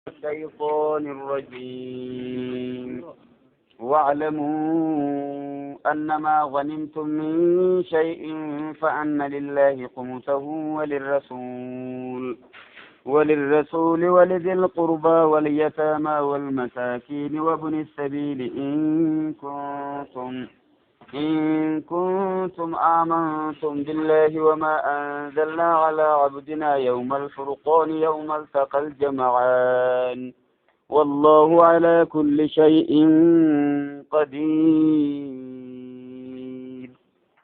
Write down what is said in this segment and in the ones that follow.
الشيطان الرجيم. واعلموا أنما غنمتم من شيء فأن لله خمسه وللرسول ولذي القربى واليتامى والمساكين وابن السبيل إن كنتم آمنتم بالله وما أنزلنا على عبدنا يوم الفرقان يوم التقى الجمعان والله على كل شيء قدير.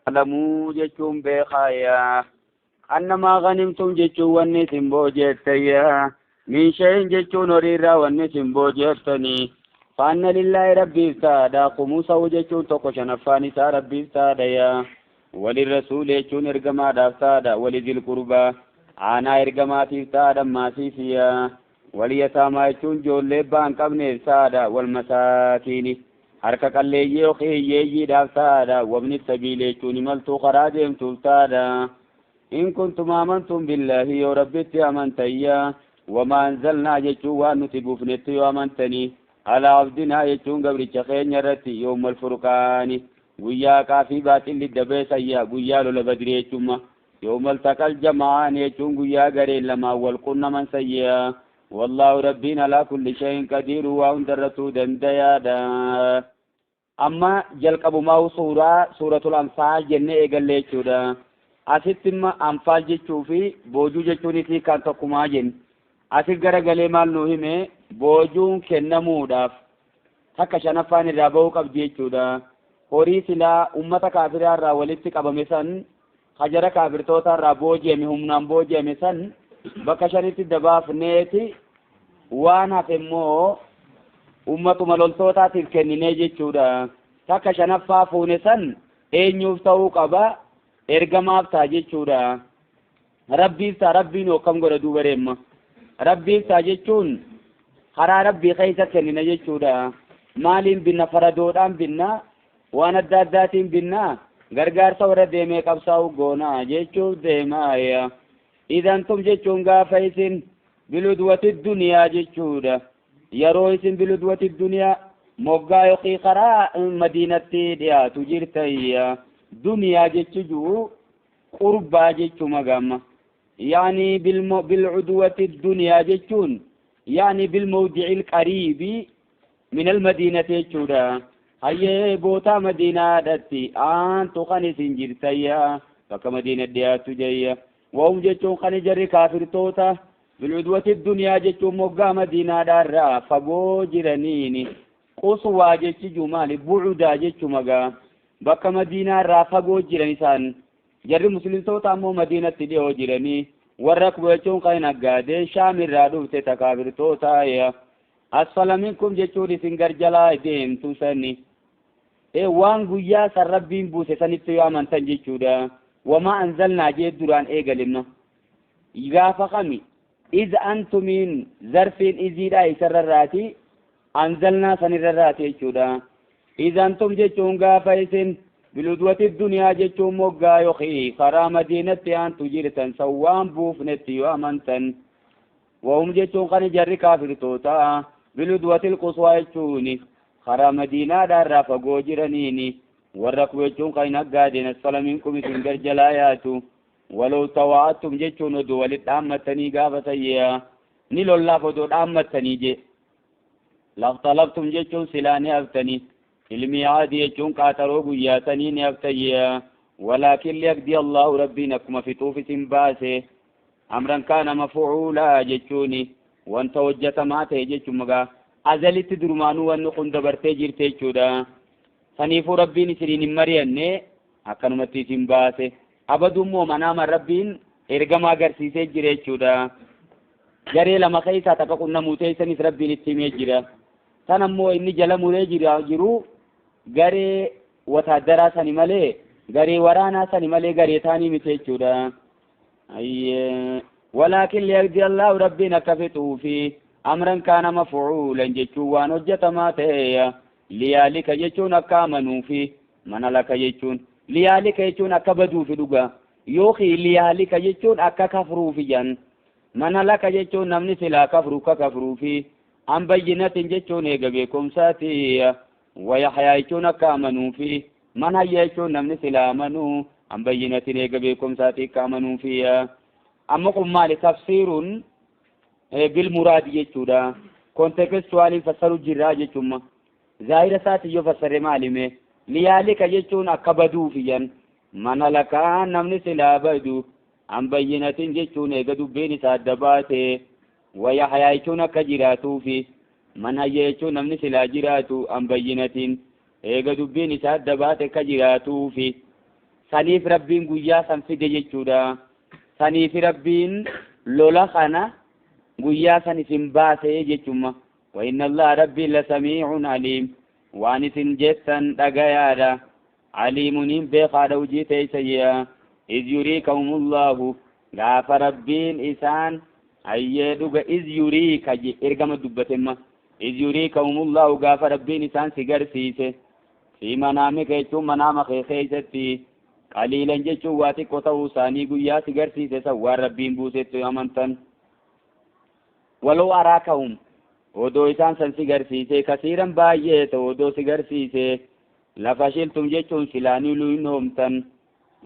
اعلموا جتشم بخايا أنما غنمتم جتشو ونسم بوجتيا من شيء جتشو نريرا ونسم بوجتني فأن لله ربي سادا خمسه جتشون tokko shanaffaan isaa rabbiif saadaya وللرسول jechuun ergamaadhaaf saada ولذي القربى aanaa ergamaatiif saada maasiifiya واليتامى jechuun ijoollee abbaa hin qabneef saada والمساكين harka qalleeyyii yookiin hiyyeeyyiidhaaf saada وابن السبيل jechuun imaltuu karaa deemtuuf saada إن كنتم آمنتم بالله yoo rabbitti amantayya وما أنزلنا jechuun waan nuti buufnetti yoo amantanii على عبدنا jechuun gabricha keenya irratti يوم الفرقان guyyaa kaafii baaxilli dabeessayya guyyaa lola badri jechuuma يوم التقى الجمعان jechuun guyyaa gareen lamaan wal qunnaman sayya والله ربنا على كل شيء قدير waa hundarrattuu dandayaadha. Amma jalqabumaa suuraa suuratul anfaal jennee eegalle jechuudha. Asitti imma anfaal jechuu fi boojuu jechuunis kan tokkumaa jenne. Asit garagalee maal nuu hime boojuun kennamuudhaaf takka shanaffaan irraa ba'uu qabdi jechuudha. Horii silaa ummata kaafiraa irraa walitti qabame san hajara kaafirtoota irraa booji'ame humnaan booji'ame san bakka shanitti dabaafneeti waan hafe immoo ummatuma loltootaatiif kenninee jechuudha. Takka shanaffaa fuune san eenyuuf ta'uu qaba ergamaaf ta'a jechuudha. Rabbiif ta'a rabbiin hokkam godha duuba deemma. Rabbiif ta'a jechuun karaa rabbii keessa kennina jechuudha. Maaliin binna faradoodhaan binna waan adda addaatiin binna gargaarsa warra deemee qabsaa'u goona jechuuf deemaaya. Idantum jechuun gaafa isin biludwati duniyaa jechuudha. Yeroo isin biludwati duniyaa moggaa yookiin karaa madiinatti dhiyaatu jirtayya. Duniyaa jechuun qurbaa jechuu gamma. يعني بالعدوة الدنيا جتون يعني بالموضع القريب من المدينة جتودا هيا بوتا مدينة دتي أنتو خني سنجرتيا فك مدينة دياتو جاية وهم جتون خني جري كافر توتا بالعدوة الدنيا جتون مقا مدينة دارا فقو جرانيني قصوى جتي جمالي بعدا جتو مقا بك مدينة را فقو جرانيسان jarri muslimtoota ammoo madiinatti dhiyoo jiranii warra jechuun kan naggaadee shaam irraa dhufte takaafirtoota asfala minkum jechuun isin garjalaa deemtu sani waan guyyaa san rabbiin buuse sanitti yoo amantan jechuudha. Wamaa anzalnaa jee duraan eegalimna gaafa kami iz antumiin zarfiin iziidhaa isarrarraati anzalnaa sanirrarraati jechuudha. Iz antum jechuun gaafa isin biludwati duniyaa jechuun moggaa yookiin karaa madiinatti aantu jirtan san waan buufnetti yoo amantan wahum jechuun kan jarri kaafirtoota biludwati quswaa jechuun karaa madiinaadhaarraa fagoo jiraniini warra ku jechuun kan naggaadeen asfala minkum isin garjalaa yaatu walow tawaa'attum jechuun oduu walit dhaammattanii gaafa sayyaa ni lollaaf odoo dhaammattanii je laftalabtum jechuun silaa ni haftanii ilmiicaadi jechuun qaaxaroo guyyaa sanii ni haftayya walaakin liyaqdi allahu rabbiin akkuma fixuuf isin baase amran kaana mafcuulaa jechuuni wanta hojjetamaa ta'e jechuun magaa azalitti durumaanuu wanni kun dabartee jirte jechuudha. Saniifuu rabbiin isiniin hin mari'anne akkanumatti isin baase abadummoo manaama rabbiin ergamaa agarsiisee jira jechuudha. Garee lama keessaa takka qunnamuu teessanis rabbiin itti himee jira. Tan ammoo inni jala muree jira jiru garee wataaddaraa sani malee garee waraanaa sani malee garee taanii miti jechuudha. Ayyee walaakin liyaqdi Allahu rabbiin akka fixuufi amran kaana mafcuulan jechuun waan hojjetamaa ta'e liyaalika jechuun akka amanuufi mana laka jechuun liyaalika jechuun akka baduufi dhuga yookiin liyaalika jechuun akka kafruufi jan mana laka jechuun namni silaa kafru ka kafruufi an bayyinatin jechuun eega beekumsaati wayaxyaa jechuun akka amanuufi man hayya jechuun namni silaa amanuu an bayyinatin eega beekumsaati akka amanuufi. Amma kun maali? Tafsiiruun bilmuraadi jechuudha. Kontekstuwaaliin fassaru jirraa jechuudha. Zaahira isaati yoo fassarre maalime liyaalika jechuun akka baduufi jan mana lakaa namni silaa badu an bayyinatin jechuun eega dubbiin isaa adda baate wayaxyaa jechuun akka jiraatuufi man hayya jechuun namni silaa jiraatu an bayyinatin eega dubbiin isaa adda baate akka jiraatuufi saniif rabbiin guyyaa san fide jechuudha. Saniif rabbiin lola kana guyyaa san isin baase jechuma. Wa inna allaha rabbiin la samiicun aliim waan isin jettan dhagayaadha. Aliimuniin beekaadha hojii teeysayya. Iz yuriikahumullahu gaafa rabbiin isaan ayyee dhuga iz yuriika ergama dubbatemma. Iz yuriikahumullahu gaafa rabbiin isaan si garsiise fi manaamika jechuun manaama kee keeysatti qaliilan jechuun waa xiqqoo ta'uu isaanii guyyaa si garsiise san waan rabbiin buusetti amantan. Waloo araakahum odoo isaan san si garsiise kasiiran baay'ee ta'u odoo si garsiise lafa shiltum jechuun silaanii luyin hoomtan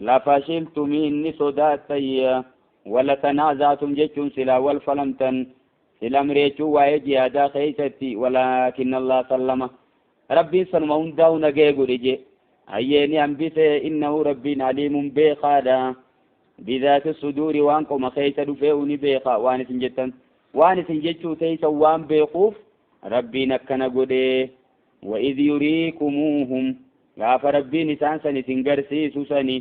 lafa shiltumiin ni sodaattayya wala tanaazaatum jechuun silaa wal falamtan sila mireechuu waa'ee jihaadaa keeysatti walaakin allah sallama rabbiin sanuma hundaa'u nagee godhe je ayyeeni hambise innahu rabbiin aliimun beekaadha bidaati suduuri waan qoma keeysa dhufee uni beeka waan isin jettan waan isin jechuu teeysan waan beekuuf rabbiin akkana godhe. Wa idh yuriikumuuhum gaafa rabbiin isaan san isin garsiisu sani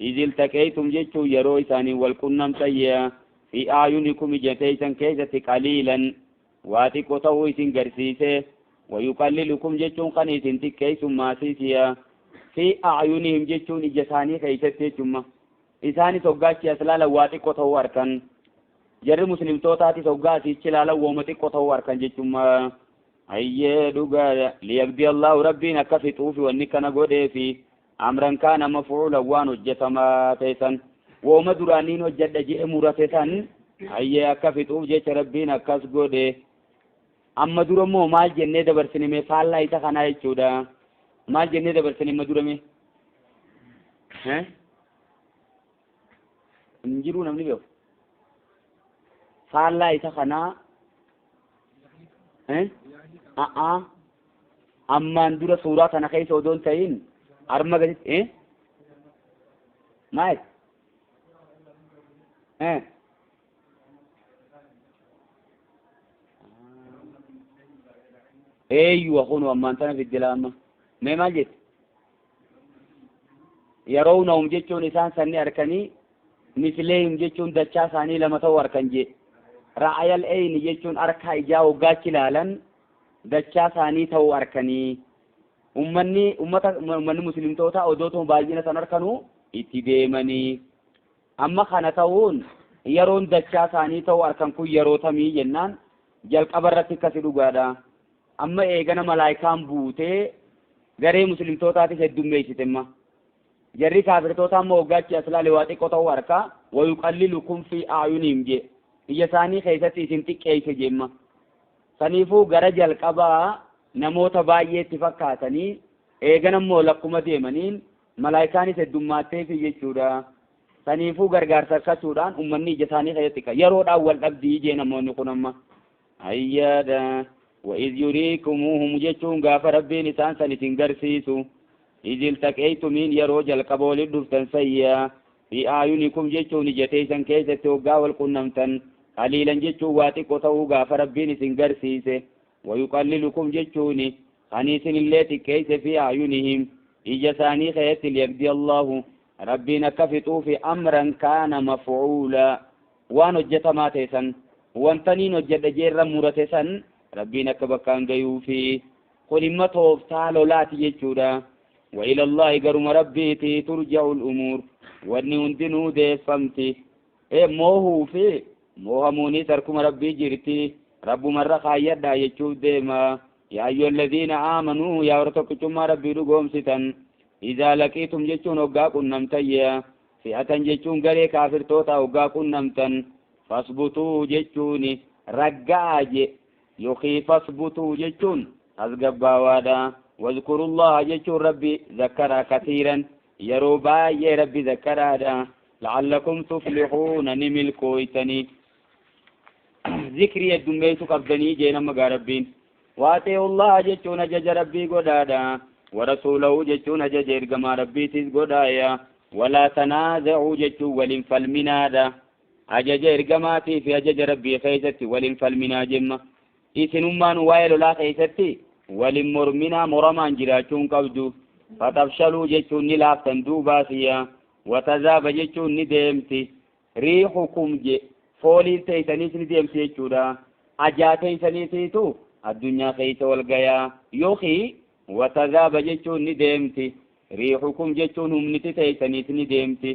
iz iltaqeeytum jechuun yeroo isaaniin wal qunnamtayya fi aayunikum ija teeysan keessatti qaliilan waa xiqqoo ta'uu isin garsiise wayuqallilukum jechuun kan isin xiqqeessummaasiisiya fi aayunihim jechuun ija isaanii keeysatti jechumma isaanis hoggaachi as laalan waa xiqqoo ta'uu arkan jarri muslimtootaatis hoggaa asiichi laalan wooma xiqqoo ta'uu arkan jechumma. Ayyee dhugaa liyaqdi allahu rabbiin akka fixuufi wanni kana godheefi amran kaana mafcuulan waan hojjetamaa ta'e wooma duraaniin hojjedha jedhe murate san ayyee akka fixuuf jecha rabbiin akkas godhe. Amma dura immoo maal jennee dabarsine mee faallaa isa kanaa jechuudha. Maal jennee dabarsine amma dura mee hin jiruu namni beeku faallaa isa kanaa a'a ammaan dura suuraa kana keessa odoo hin ta'in arma gaditti maal eeyyuwa kunu ammaan tana fiddila amma mee maal jette yarownahum jechuun isaan sanni arkanii misleehim jechuun dachaa isaanii lama ta'uu arkan jee ra'ayal eyni jechuun arkaa ijaa hoggaachi ilaalan dachaa isaanii ta'uu arkanii ummanni ummata ummanni muslimtoota odoo ta'u baay'ina san arkanuu itti deemanii amma kana ta'uun yeroon dachaa isaanii ta'uu arkan kun yeroo tamii jennaan jalqaba irratti akkasi dhugaadha. Amma eegana malaayikaan buutee garee muslimtootaatis heddummeessite jarri kaafirtoota amma hoggaachi as laale waa xiqqoo ta'uu harkaa wayuqallilukum fi a'yunihim jee ija isaanii keessatti isin xiqqeeyse jemma. Saniifuu gara jalqabaa namoota baay'eetti fakkaatanii eegana immoo lakkuma deemaniin malaayikaanis heddummaatteefi jechuudha. Saniifuu gargaarsa argachuudhaan ummanni ija isaanii keessatti yeroodhaan wal dhabdii jee namoonni kun amma ayyaadha. وإذ يريكموهم jechuun gaafa rabbiin isaan san isin garsiisu إذ التقيتم yeroo jalqaba walit dhuftan sayya fi aayunikum jechuun ija teessan keessatti hoggaa wal qunnamtan qaliilan jechuun waa xiqqoo ta'uu gaafa rabbiin isin garsiise wayuqallilukum jechuun kan isinillee xiqqeeyse fi aayunihim ija isaanii keessatti liyaqdi allahu rabbiin akka fixuufi amran kaana mafcuula waan hojjetamaa ta'e san wantaniin hojjedha jeerra murate san rabbiin akka bakkaan gayuufi kun imma tooftaa lolaati jechuudha. وإلى الله قرم ربيتي ترجع الأمور واني هندنو ديفمتي إيه موهو في موهموني تركم ربي جرتي رب مرة خايدا يجوب ديما يا أيها الذين آمنوا يا ورتكتم ربي لقوم ستن إذا لقيتم جتون وقاكم نمتيا فئة جتون قري كافر توتا وقاكم نمتن فاثبتوا جتوني رقاج يخي فاثبتوا جتون أزقباوادا واذكروا الله جتون ربي ذكر كثيرا يروبا يا ربي ذكر هذا لعلكم تفلحون نمل كويتني ذكري الدميت قبدني جينا مغاربين واتيوا الله جتون جج ربي قدادا ورسوله جتون جج إرقما ربي تز قدايا ولا تنازعوا جتون ولنفلمنادا أجج إرقماتي في أجج ربي خيستي ولنفلمنا جمّا إسنمان وايل لا خيستي ولمرمنا مرمان جراچون قبدو فتفشلوا جتون نلافتن دوباسيا وتذاب جتون ندمتي ريحكم جي فولين تيسانيس ندمتي جتودا أجا تيسانيسيتو الدنيا خيس والقيا يوخي وتذاب جتون ندمتي ريحكم جتون هم نتي تيسانيس ندمتي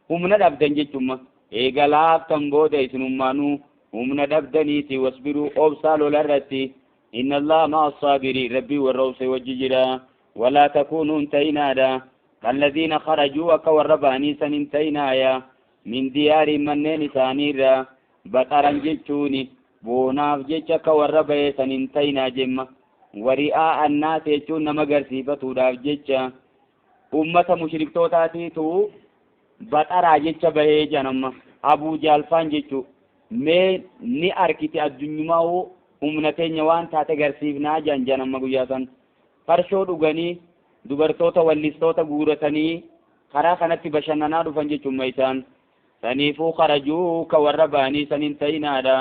هم ندبدن جتون إيغا لافتن بودا إسنمانو هم ندبدنيتي واصبروا أبصالوا لرتي إن الله مع الصابرين ربي والروس والججرا ولا تكونوا انتينادا الذين خرجوا وكورباني سننتينايا من ديار منين سانيرا بطرا جتوني بوناف جتشا كوربي سننتينا جمّا ورئاء الناس يجون نمغرسي فتوداف جتشا أمة مشرك توتاتي تو بطرا جتشا بهي جنما أبو جالفان جتشو مي ني أركتي الدنيا humna teenya waan taate garsiifnaa jaan janamma guyyaa san farshoo dhuganii dubartoota wallistoota guuratanii karaa kanatti bashannanaa dhufan jechuun isaan saniifuu kharajuu ka warra ba'anii saniin ta'inaadha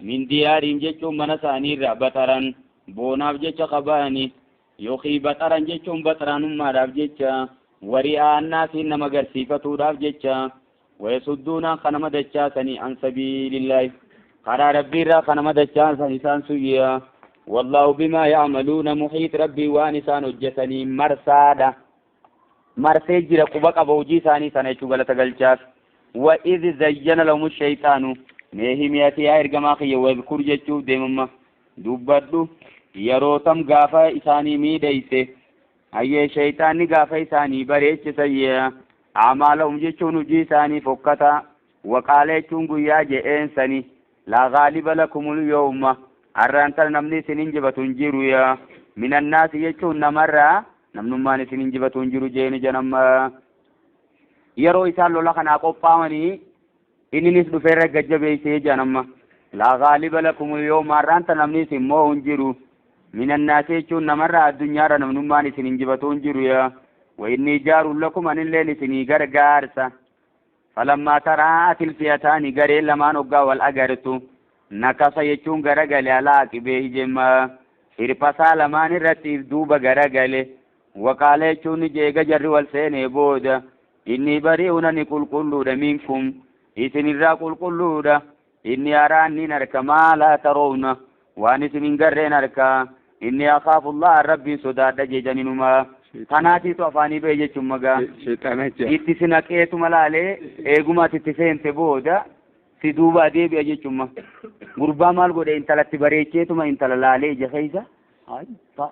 min diyaariin jechuun mana isaaniirraa bataran boonaaf jecha qaba'anii yookiin bataran jechuun bataraanummaadhaaf jecha wari'aannaasiin nama garsiifatuudhaaf jecha wayasudduunaan kanama dachaasanii an sabiilillaahi قرار ربي را خنم دچان سنسان سويا والله بما يعملون محيط ربي وانسان حجتني مرصادا مرسي جرا قبا قبوجي ثاني سنه چغل تغلچاف واذ زين لهم الشيطان نهمياتي يا ارغما خي وذكر جچو ديمما دوبدو يروتم غافا اساني ميديسه اي شيطان غافا اساني بريچ سيا اعمالهم جچو نجي ثاني فكتا وقال چونغ يا جين سني لا غالب لكم اليوم أرانتل نمني سنين جبتون جيرو يا من الناس يجون نمرة نمنمان سنين جبتون جيرو جين جنم يرو إسال لولا خنا قفاوني إني نسدو فيرق جبي سي جنم لا غالب لكم اليوم أرانتل نمني سموهن جيرو من الناس يجون نمرة الدنيا نمنمان سنين جبتون جيرو يا وإني جار لكم أن الليل سني غرغارسا فلما تراءت الفئتان غري لما نغا والأغرتو نكس يچون غرغل على عقبيه جما hirphasaa lamaan irratti duuba garagale waqaala jechuun jeega jarri wal seenee booda inni bari'uun ani qulqulluudha minkum isinirraa qulqulluudha inni araannin harka maa laa taroowna waan isin hin garreen harka inni akaafullaha rabbiin sodaadha jejaninuma kanaatiitu afaanii ba'e jechuun magaa itti si naqeetuma laalee eegumaati itti seente booda si duuba deebi'a jechuun gurbaa maal godhe intalatti bareecheetuma intala laalee ija keessa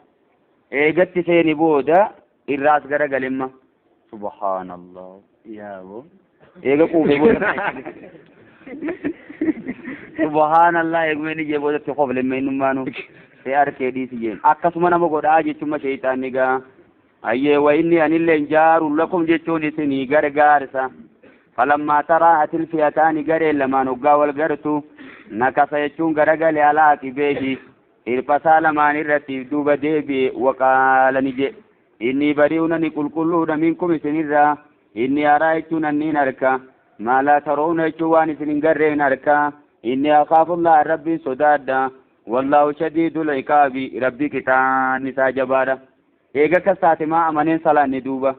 eegatti seeni booda irraas garagalemma subhaanallah yaabo eega quufe booda subhaanallah eeguma inni jee boodatti qoflemme innummaanu see arkee dhiisi jeen akkasuma nama godhaa jechuun sheeyxaanni gaa ayyee wa inni anillee jaaru lakum jechuun isinii gargaarsa falammaa taraa'at ilfiyataani gareen lamaan hoggaa wal gartu nakasa jechuun garagale alaa aqibeehi hirphasaa lamaan irratti duuba deebi'e waqaala ni jedhe inni bari'uun ani qulqulluudha minkum isinirraa inni araa jechuun anniin harka maa laa taroona jechuun waan isin hin garreen harka inni akaafullaha rabbiin sodaadha wallaahu shadiidul iqaabi rabbi qixaan isaa jabaadha eega akkas taate maa amaneen salaanne duuba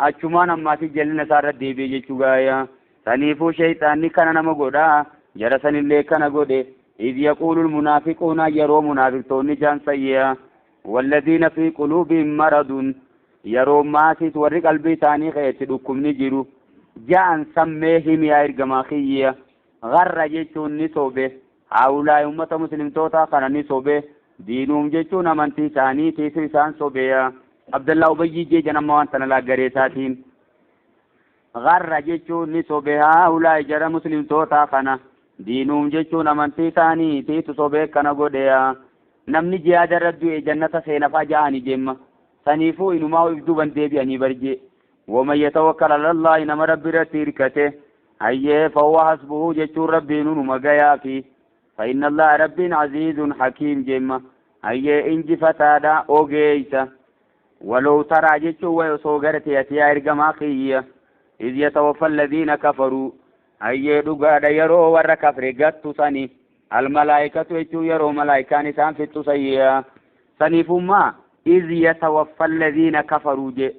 achumaan ammaati jallina isaarra deebi'e jechuu gaaya saniifuu sheeyxaanni kana nama godhaa jara sanillee kana godhe إذ يقول المنافقون يروا منافقون جان سيئا والذين في قلوبهم مرض Yeroo maasis warri qalbii isaanii keessi dhukkubni jiru ja'an sammee himiyaa ergamaa kiyya. Garra jechuun ni sobe, haulaay ummata muslimtoota kana ni sobe, diinuum jechuun amantii isaaniitiif isaan sobeya. Abdallaa Ubayyii jeejan amma waan tana laaggaree isaatiin. Garra jechuun ni sobe haulaay jara muslimtoota kana, diinuum jechuun amantii isaaniitiitu sobee kana godheya. Namni jihaada irra du'e jannata seenafaa ja'anii deemma. Saniifuu inumaa if duuban deebi'anii barjee. Waman yatawakkal alallaahi, nama rabbi irratti hirkate hayyee, fahuwa hasbuhu jechuun rabbiin unuma gayaafi. Fa inna allaha rabbiin aziizun hakiim jemma, hayyee, injifataadha, ogeeysa. Walow taraa jechuun way osoo garte ati yaa ergamaa kiyya, iz yatawaffa alladhiina kafaruu, hayyee, dhugaadha, yeroo warra kafre gattu sani, almalaayikatu jechuun yeroo malaayikaan isaan fixxu sayya. Saniifummaa iz yatawaffa alladhiina kafaruu je,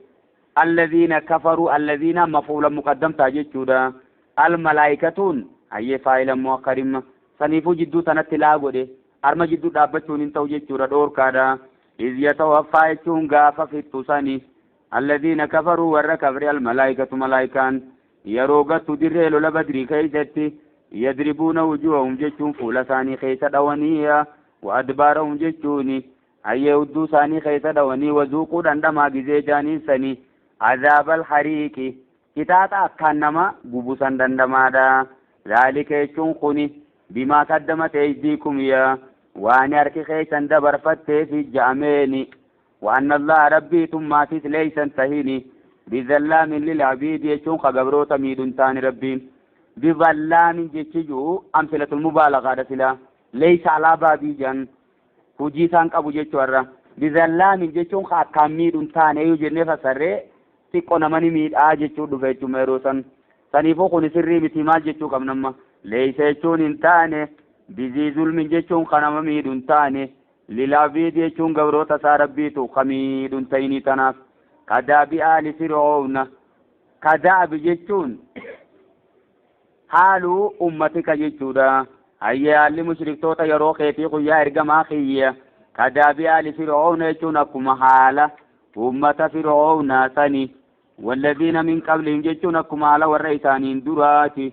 alladhiina kafaruu, alladhiina mafuula muqaddamtaa jechuudha, almalaayikatuun hayyee faayila muakkarimma. Saniifuu jidduu tanatti laa godhe, arma jidduu dhaabbachuun hin ta'u jechuudha, dhoorkaadha. Iz yatawaffaa jechuun gaafa fixxu sani, alladhiina kafaruu warra kafre, almalaayikatu malaayikaan yeroo gattu dirree lola Badrii keeysatti, yadribuuna wujuhahum jechuun fuula isaanii keessa dhawaniya, wa adbaarahum jechuuni hayyee hudduu isaanii keessa dhawanii, wazuuquu dhandhamaa gizee jaaniin sani, azaaba alhariiqi qixaaxa akkaan nama gubusan dhandhamaadha. Zaalika jechuun kuni bimaa qaddamat eydiikum yaa waan harki keessan dabarfatteefi ja'ameeni. Wa anna allaha rabbii tummaatis leeysan tahini bizallaamin lil'abiidi jechuun ka gabroota miidhun taani. Rabbiin bizallaamin jechi ji'u amsilatul mubaalagaadha, sila leeysa alaa baabii jan hujii isaan qabu jechuu. Har'a bizallaamin jechuun ka akkaan miidhun taane yoo jennee fassarree, xiqqo namani miidhaa jechuu dhufe jechuudha yeroo san. Saniifuu kun sirrii miti. Maal jechuu qabnamma? Leeysa jechuun hin taane, bizii zulmin jechuun ka nama miidhu hin taane, lil'abiidi jechuun gabroota isaa rabbiitu ka miidhu hin ta'inii. Tanaaf kadaabi aali fir'oowna, kadaabi jechuun haaluu ummatika jechuudha. Hayyee, haalli mushriktoota yeroo keetii guyyaa ergamaa kiyya, kadaabi aali fir'oowna jechuun akkuma haala ummata fir'oownaa sani, walladhiina min qablihim jechuun akkuma haala warra isaaniin duraati.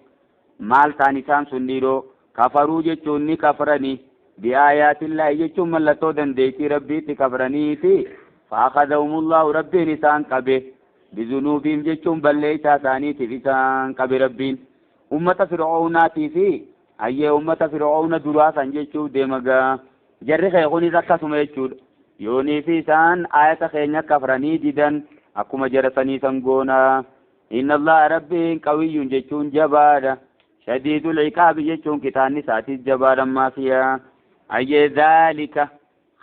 Maal ta'an isaan sun dhiiroo? Kafaruu jechuun ni kafrani, bi'aayaatillaahi jechuun mallattoo dandeettii rabbiitti kafraniiti. Fa'akhadhahumullaahu rabbiin isaan qabe, bizunuubiim jechuun balleeysaa isaaniitiif isaan qabe rabbiin. Ummata fir'oownaatii fi hayyee ummata fir'oowna duraa san jechuuf deema gaa. Jarri kee kunis akkasuma jechuudha. Yoonii fi isaan ayata keenya kafranii didan, akkuma jara sanii san goonaa. Inna allaha rabbiin qawiyyun jechuun jabaadha, shadiidul iqaabi jechuun kitaanni isaatis jabaadha maafiyaa. Hayyee, dhaalika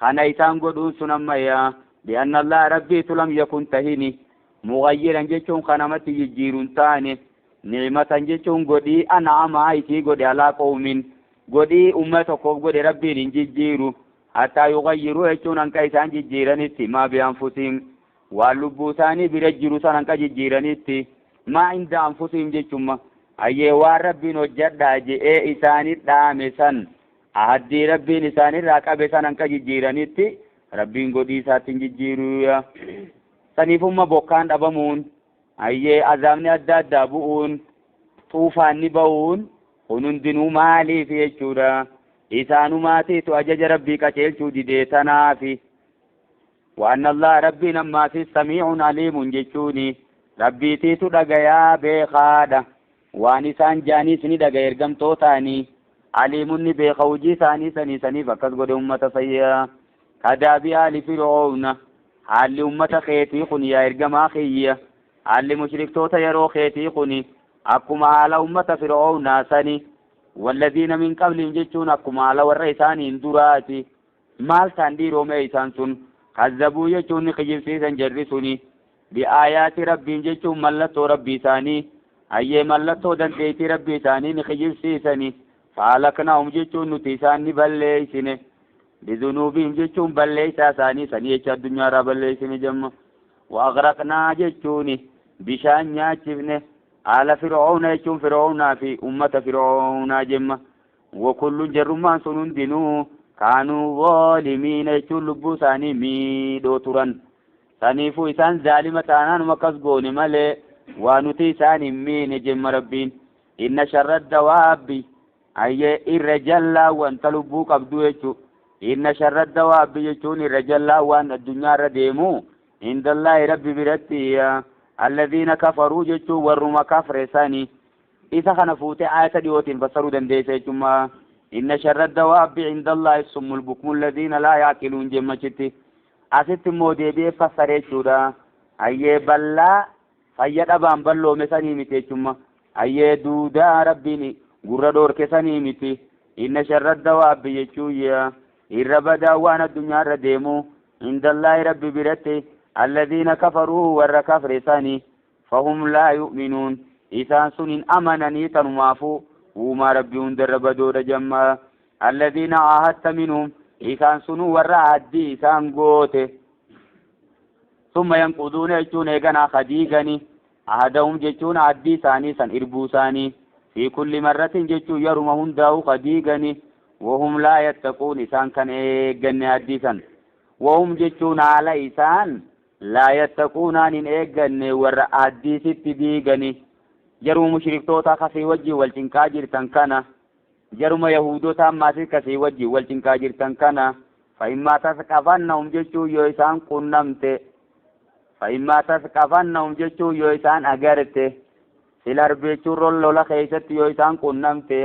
kana isaan godhuun sun ammayyaa bi'anna allaha rabbiitu lam yakun tahini mughayyiran jechuun kan namatti jijjiiru hin taane, ni'matan jechuun godhii an'amaa isii godhe, alaa qawmin godhii umma tokkoof godhe rabbiin hin jijjiiru, hattaa yughayyiruu jechuun hanqa isaan jijjiiranitti, maa bi'anfusihim waan lubbuu isaanii bira jiru san hanqa jijjiiranitti, maa inda anfusihim jechumma. Hayyee, waan rabbiin hojjadhaa je'ee isaanii dhaame san, ahaddii rabbiin isaanirraa qabe san hanqa jijjiiranitti rabbiin godhii isaatti hin jijjiiruya. Saniifumma bokkaan dhabamuun, hayyee, azaabni adda addaa bu'uun, xuufaanni ba'uun kun hundinuu maaliif jechuudha? Isaanumaatiitu ajaja rabbii qaceelchuu didee tanaafi. Waan allah rabbiin ammaafis samiicun aliimun jechuuni rabbiitiitu dhagayaa beekaadha. Waan isaan jaaniis ni dhagaya ergamtootaanii, aliimun ni beeka hojii isaanii sanii. Saniif akkas godhe ummata fayyaa. Kadaabi aali fir'oowna, haalli ummata keetii kun yaa ergamaa kiyya, haalli mushriktoota yeroo keetii kun akkuma haala ummata fir'oownaa sani, walladhiina min qablihim jechuun akkuma haala warra isaaniin duraati. Maal ta'an dhiiroomee isaan sun? Kazzabuu jechuun ni kijibsiisan jarri suni, bi'aayaati rabbiin jechuun mallattoo rabbii isaanii, hayyee, mallattoo dandeettii rabbii isaanii ni kijibsiisani. Fa'alaknaahum jechuun nuti isaan ni balleeysine, bizunuubihim jechuun balleeysaa isaanii sanii jecha addunyaarraa balleeysine jemma. Wa agraqnaa jechuuni bishaan nyaachifne, haala fir'oona jechuun fir'oonaa fi ummata fir'oonaa jemma. Wa kullun jarrummaan sun hundinuu kaanuu zaalimiina jechuun lubbuu isaanii miidhoo turan. Saniifuu isaan zaalima taanaanuma akkas goone malee waa nuti isaan hin miine jemma Rabbiin. Inna sharra dawaabbi, ayyee, irra jallaa wanta lubbuu qabdu jechuu. Inna sharra dawaabbi jechuun irra jallaa waan addunyaa irra deemu, indallaahi, Rabbi biratti, alladhiina kafaruu jechuun warruma kafre sani. Isa kana fuutee ayata dhiyootiin fassaruu dandeessa jechuudha. Inna sharra dawaabbi indallaahi summul bukmu alladhiina laa yaaqiluun jemmachitti. Asitti immoo deebi'ee fassare jechuudha. Ayyee, ballaa fayya dhabaan balloome sanii miti jechuudha. Ayyee, duudaa Rabbiin gurra dhoorke sanii miti. Inna sharra dawaabbi jechuun irra badaa waan addunyaa irra deemu, indallaahi, Rabbi biratti, alladhiina kafaruu, warra kafre sanii. Fahum laa yu'minuun, isaan sun hin amananii, tanumaafuu uumaa Rabbii hundarra badoodha jamma. Alladhiina aahadta minhum, isaan sunuu warra ahaddii isaan goote. Summa yanquduuna jechuun eeganaa kadiigani. Ahadahum jechuun ahaddii isaanii san, irbuu isaanii. Fi kulli marratin jechuun yeruma hundaa'u kadiigani. Wahum laa yattaquun, isaan kan eegganne ahaddii san. Wahum jechuun haala isaan laa yattaquunaan hin eegganne warra ahaddii sitti diigani. Jaruma mushriktoota kasii wajjin wal cinqaa jirtan kana, jaruma Yahudota ammaasis kasii wajjin wal cinqaa jirtan kana. Fa'immaa tasqafannahum jechuun yoo isaan qunnamte, fa'immaa tasqafannahum jechuun yoo isaan agarte, fil harbi jechuun lola keessatti yoo isaan qunnamte,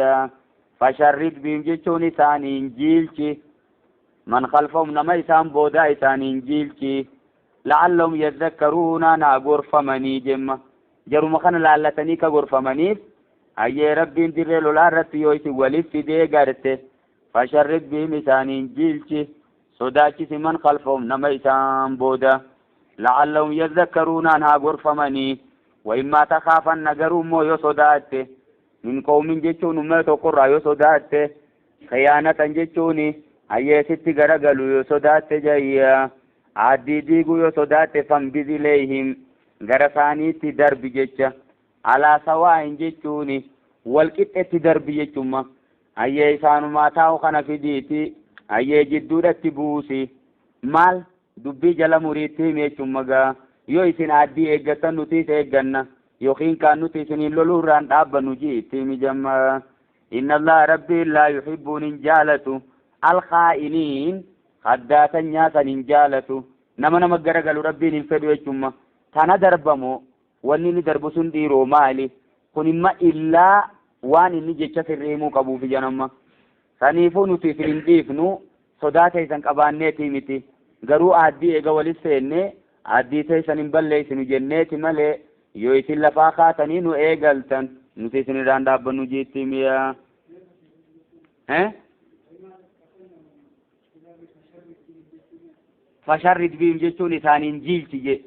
fasharrid bihim jechuun isaaniin jiilchi, man khalfahum, nama isaan boodaa isaaniin jiilchi, la'allahum yadhakkaruuna, naa gorfamanii jemma. Jaruma kana laallatanii ka gorfamaniif. Ayyee, Rabbiin dirree lolaa irratti yoo isin walif fidee garte, fasharrid bihim, isaaniin jiilchi, sodaachisi, man khalfahum, nama isaan booda, la'allahum yadhakkaruunaan haa gorfamanii. Wa immaa takaafanna, garuu immoo yoo sodaatte, min qawmin jechuun ummata tokkorraa yoo sodaatte, khiyaanatan jechuun hayyee sitti garagalu yoo sodaatte jayya, addii diiguu yoo sodaatte, fanbiz ilayhim, gara isaaniitti darbi jecha. Alaa sawaa'in jechuun walqixxetti darbi jechumma. Hayyee, isaanumaa taa'u kana fidiiti, hayyee, jidduudhatti buusi. Maal dubbii jala muriitti himi jechumma gaa. Yoo isin aaddii eeggattan nutiis eegganna, yookiin kaan nuti isiniin loluu irraan dhaabbannu ji itti himi jamma. Inna Allaha, Rabbiin, laa yuhibbuun, hin jaalatu, alkhaa'iniin, kaddaatan nyaasan hin jaalatu. Nama nama garagalu Rabbiin hin fedhu jechumma. Tana darbamoo wanni inni darbu sun dhiiroo maali kun imma illaa waan inni jecha sirrii himuu qabuuf ijanamma. Saniifuu nuti isin hin dhiifnu, sodaa teessan qabaanneetii miti, garuu aaddii eega walis seenne aaddii teessan hin balleessinu jenneeti malee, yoo isin lafaa kaatanii nu eegaltan nuti isin irraan dhaabbannu jiitti mi'a. Eh? Fasharrid bihim jechuun isaaniin jiilchi je.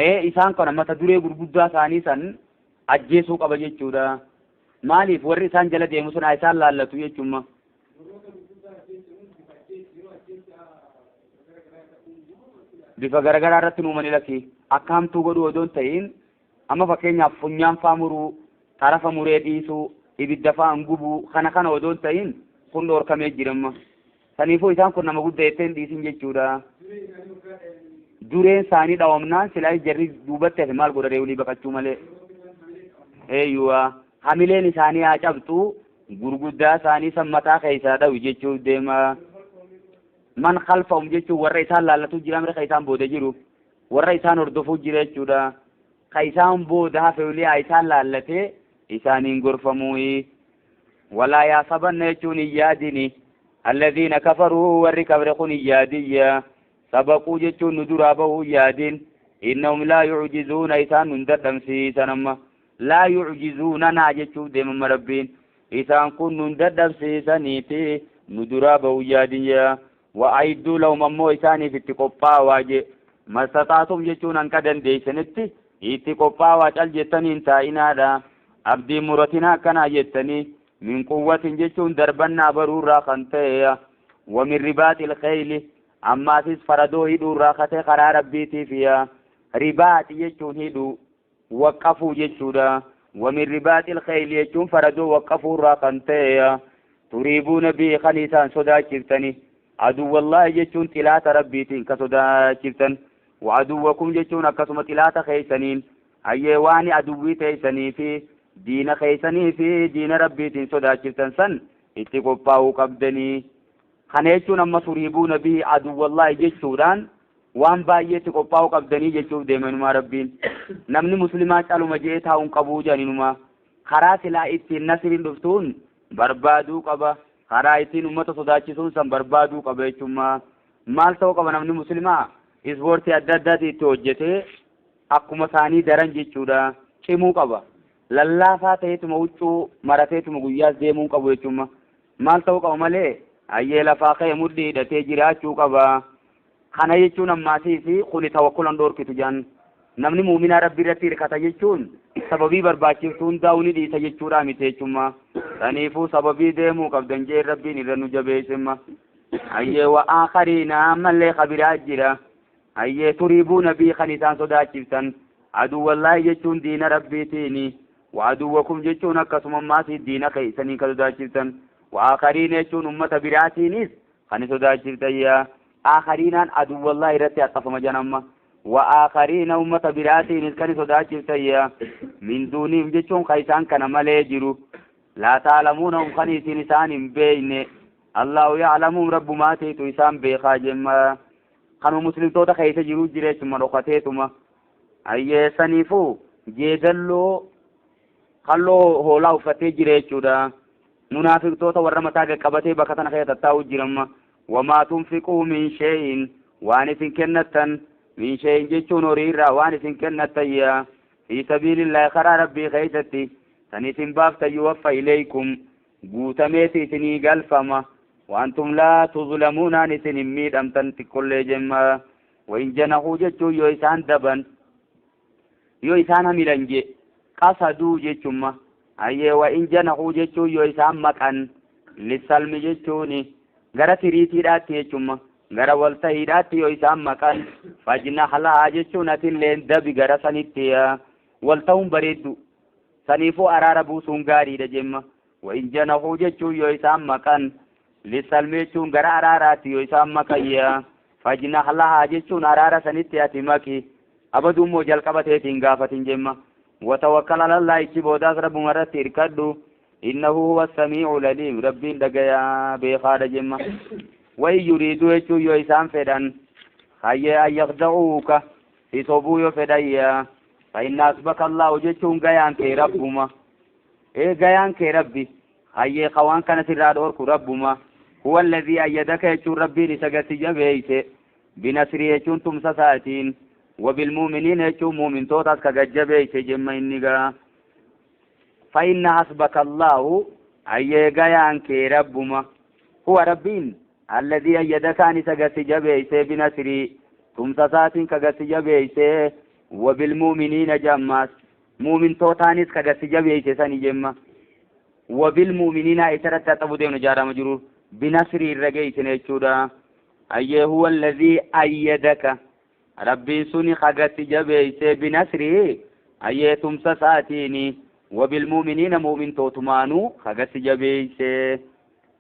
Ee, isaan kana mata duree gurguddaa isaanii san ajjeesuu qaba jechuudha. Maaliif warri isaan jala deemu sun haa isaan laallatu jechuudha. Bifa garagaraa irratti nuumani lakki akka hamtuu godhuu odoo hin ta'in, amma fakkeenyaaf funyaan faa muruu, xarafa muree dhiisuu, ibidda faan gubuu, kana kana odoo hin ta'in kun dhoorkamee jira amma. Saniifuu isaan kun nama guddaa jettee hin dhiisin jechuudha. Dureen isaanii dhawamnaan silaa jarri duubatti hafe maal godha reewlii baqachuu malee. Eeyyuwa, hamileen isaanii haa cabxu, gurguddaa isaanii san mataa keessaa dhawi jechuuf deema. Man khalfahum jechuun warra isaan laallatu jira mira, ka isaan booda jiru, warra isaan hordofuu jira jechuudha. Ka isaan booda hafe ulee haa isaan laallatee isaaniin gorfamuuyi. Walaa yaasabanna jechuun hin yaadini. Alladhiina kafaruu, warri kafre kun hin yaadiyya. Sabaquu jechuun nu duraa bahuu hin yaadin. Innahum laa yucjizuuna, isaan nun dadhabsiisan amma. Laa yucjizuuna naa jechuuf deemamma Rabbiin. Isaan kun nun dadhabsiisaniiti nu duraa bahuu hin yaadin jea. Wa a'idduu lahum, ammoo isaaniif itti qophaawaa je. Mastaxaatum jechuun hanqa dandeessanitti itti qophaawaa, cal jettanii hin taa'inaadha. Abdiin muratinaa akkanaa jettanii. Min quwwatin jechuun darbannaa baruurraa kan ta'e. Wa min ribaaxil kheyli, ammaasis faradoo hidhuurraa katee karaa Rabbiitiif yaa. Ribaaxi jechuun hidhuu, waqqafuu jechuudha. Wa min ribaaxil kheyli jechuun faradoo waqqafuurraa kan ta'e. Turiibuuna bii, kan isaan sodaachiftani. Aduwwallaahi jechuun xilaata Rabbiitiin ka sodaachiftan. Wa aduwwakum jechuun akkasuma xilaata keeysaniin. Hayyee waan aduwwii teeysanii fi diina keeysanii fi diina Rabbiitiin sodaachiftan san itti qophaa'uu qabdanii. Kana jechuun amma turiibuuna bihi aduwwallaahi jechuudhaan waan baay'eetti qophaa'uu qabdanii jechuuf deemanumaa Rabbiin. Namni muslimaa caluma je'ee taa'uun qabuu jedhaninumaa. Karaa silaa ittiin nasriin dhuftuun barbaaduu qaba. Karaa ittiin ummata sodaachisuun san barbaaduu qaba jechuudha. Maal ta'uu qaba namni muslimaa? Ispoortii adda addaati itti hojjetee akkuma isaanii daran jechuudha. Cimuu qaba. Lallaafaa ta'eetuma huccuu marateetuma guyyaas deemuu qabu jechuudha. Maal ta'uu qaba malee hayyee lafaa ka'e mudhii hidhatee jiraachuu qaba. Kana jechuun ammaasii fi kuni tawakkulan dhoorkitu jedhan. Namni muuminaa Rabbi irratti hirkata jechuun sababii barbaachiftu hundaa'uu ni dhiisa jechuudha miti jechuudha. Saniifuu sababii deemuu qabdan jee Rabbiin irra nu jabeessimma. Hayyee wa aakhariina ammallee kabiraa jira. Hayyee turiibuuna bii kan isaan sodaachiftan. Aduwwallaahi jechuun diina Rabbiitiini. Wa aduwwakum jechuun akkasuma ammaasii diina keessanii kan sodaachiftan. Wa aakhariina jechuun ummata biraatiinis kan sodaachiftan yaa. Aakhariinaan aduwwallaahi irratti haxxafama jedhan. Wa aakhariina ummata biraatiinis kan sodaachiftan yaa. Min duunihim jechuun kan isaan kana malee jiru. Laa ta'lamuunahum kan isin isaan hin beekne. Allahu ya'lamuhum rabbumaatiitu isaan beekaa jemma. Kanuma muslimtoota keessa jiru jireessuma dhokateetuma. Hayyee saniifuu jeedalloo halloo hoolaa uffatee jira jechuudha. Munaafiqtoota warra mataa qaqqabatee bakka tana keessa tattaa'u jiramma. Wamaa tunfiquu min shay'in waan isin kennattan min shay'in jechuun horii irraa waan isin kennattan yaa fi sabiilillaahi karaa Rabbii keessatti san isin baaftan yuwaffa ilaykum guutameeti isinii galfama. Waantum laa tuzlamuunaan isin hin miidhamtan xiqqollee jemma. Wain janahuu jechuun yoo isaan daban yoo isaan hamilan je qasaduu jechumma. Hayyee wain janahuu jechuun yoo isaan maqan lissalmi jechuuni gara tiriitiidhaatti jechumma. Gara waltahiidhaatti yoo isaan maqan fajnah lahaa jechuun atilleen dabi gara sanitti waltahuun bareeddu. Saniifuu araara buusuun gaariidha jemma. Wain janahuu jechuun yoo isaan maqan lissalmi jechuun gara araaraatti yoo isaan maqan yaa fajnah lahaa jechuun araara sanitti ati maqi. Abaduu immoo jalqaba teetiin gaafatin jemma. Watawakkal alallaa ichi boodaas Rabbuma irratti hirkadhu. Innahu huwa samii'u laliim Rabbiin dhagayaa beekaadha jemma. Wain yuriiduu jechuun yoo isaan fedhan hayyee an yakda'uuka si sobuu yoo fedhan yaa fa inna hasbaka Allaahu jechuun gayaan kee Rabbuma. Ee gayaan kee Rabbi. Hayyee ka waan kana sirraa dhoorku Rabbuma. Huwa alladhii ayyadaka jechuun Rabbiin isa gadi jabeeyse. Binasrii jechuun tumsa isaatiin. Wabilmu'miniina jechuun mu'mintootaas ka gad jabeeyse jemma inni gaa. Fa inna hasbaka Allaahu hayyee gayaan kee Rabbuma. Huwa Rabbiin alladhii ayyadakaan isa gadi jabeeyse binasrii tumsa isaatiin ka gadi jabeeyse. Wabilmu'miniina jammaas mu'mintootaanis ka gadi jabeeyse sani jemma. Wabilmu'miniina isarratti haxabu deemna jaarama jiru binasrii irra geeysine jechuudha. Hayyee huwa alladhii ayyadaka Rabbiin suni ka gadi jabeeyse binasrii hayyee tumsa isaatiini. Wabilmu'miniina mu'mintootumaanuu ka gadi jabeeyse.